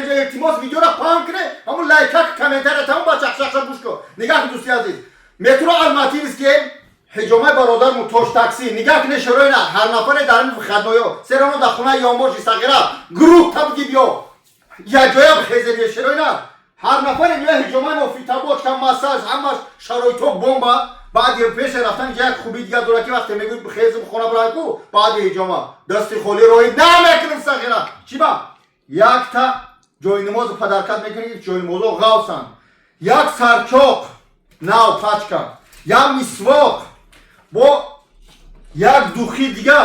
Инҷа, илтимос, видеора паҳн куне, ҳамун лайка, комментария, тамом, ба чақчақша гӯш кун. Нигаҳ кун, дӯсти азиз, метро Алматинский, ҳиҷомаи бародарму Тош Такси. Нигаҳ куне, шароина, ҳар нафаре дар ин выходной ё серано дар хонаи ёнбоши, сағира, гурӯҳ табги биё, якҷоя бихезед. Шароина, ҳар нафаре мея ҳиҷомаи мо, фитобочка, массаж, ҳамаш шароитҳо бомба. Баъди пеше рафтан инҷа як хуби дигар дорад, ки вақте мегӯй бихезм, хона бирай ку, баъди ҳиҷома дасти холӣ роҳӣ намекунем. Сағира, чӣ ба якта ҷойнамозу подарка мекунӣ, ҷойнамозо ғавсанд, як сарчоқ нав, пачка, як мисвоқ бо як духи дига,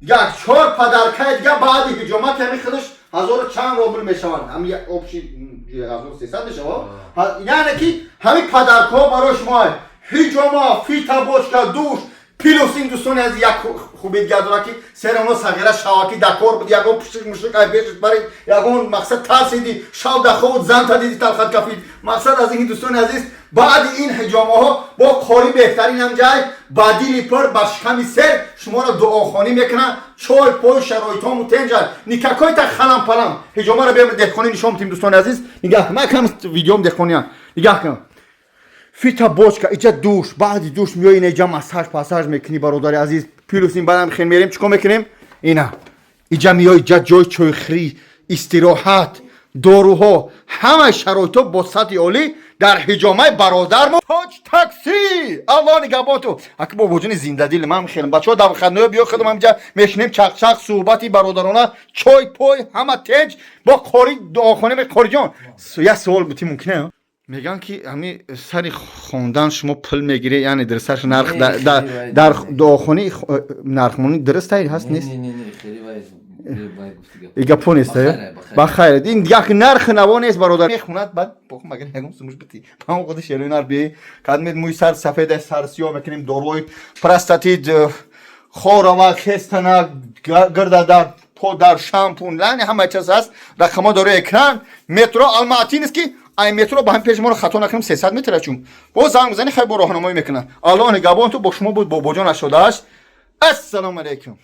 як чор подарка и дига. Баъди ҳиҷома ки ҳамин худаш ҳазору чанд рубл мешаванд, ҳами общий 1300 мешавад. Яъне ки ҳамин подарка ҳо барои шумо: ҳиҷома, фитобочка, душ. Плюс ин, дӯстони аз, як хуби дига дорад, ки серано, сағира, шаваки дар кор буд, ягон пушик мушик ай бешит барид, ягон мақсад тарсиди, шав дар хобут занта диди, талхат кафид. Мақсад аз ин, дӯстони азиз, баъди ин ҳиҷомаҳо бо қори беҳтарин ҷай, ба дили пур, ба шиками сер шуморо дуохонӣ мекунанд. Чой пой, шароитҳому тенҷа, никакой та халам палам. Ҳиҷомаро биям, деҳқонӣ нишон бидем, дӯстони азиз. Нигаҳ кун, ман кам видеом деҳқониям. Нигаҳ кун: фитобочка, иҷа душ, баъди душ меои, ина иҷа массаж пассаж мекунӣ, бародари азиз. Плюс ин баъдам хел мерем, чӣ кор мекунем? Ина иҷа меои, иҷа ҷои чойхӯрӣ, истироҳат, доруҳо, ҳамаи шароитҳо бо сатҳи олӣ дар ҳиҷомаи бародармо Тоҷ Такси. Аллоҳ нигаҳбонту. Аки бобоҷони зиндадил, ман хелам бачаҳо, дар выходной ё биё, худам ҳамҷа мешинем, чақчақ, суҳбати бародарона, чой пой, ҳама тенҷ, бо қори дуохона. Қориҷон, як суол бути мумкина? Мегӯянд, ки ҳами сари хондан шумо пул мегиред, яъне дурусташ нарх дар дуохони нархмонӣ дуруст ҳаст, нест? Не, не, не, хеле вай гуфти гап. И гапо нест, Ба э? хайр, ба хайр. Ба хайр. Ин як нархи наво нест, бародар. Мехунад, баъд магар ягон сумуш бити. Ҳамон худи шерои нар би. Кадмед мӯи сар сафед, сар сиёҳ мекунем, доруҳои простатит, хорава, хестана, гирдадар, подар, шампун, яъне ҳама чиз ҳаст. Рақамҳо дори экран. Метро Алматинский, ай метро ба ҳам пеши моро хато накунем, 300 метр чун. Боз занг бизани, хай, бо роҳнамоӣ мекунад. Аллоҳ нигаҳбон ту, бо шумо буд бобоҷон 88. Ассалому алайкум.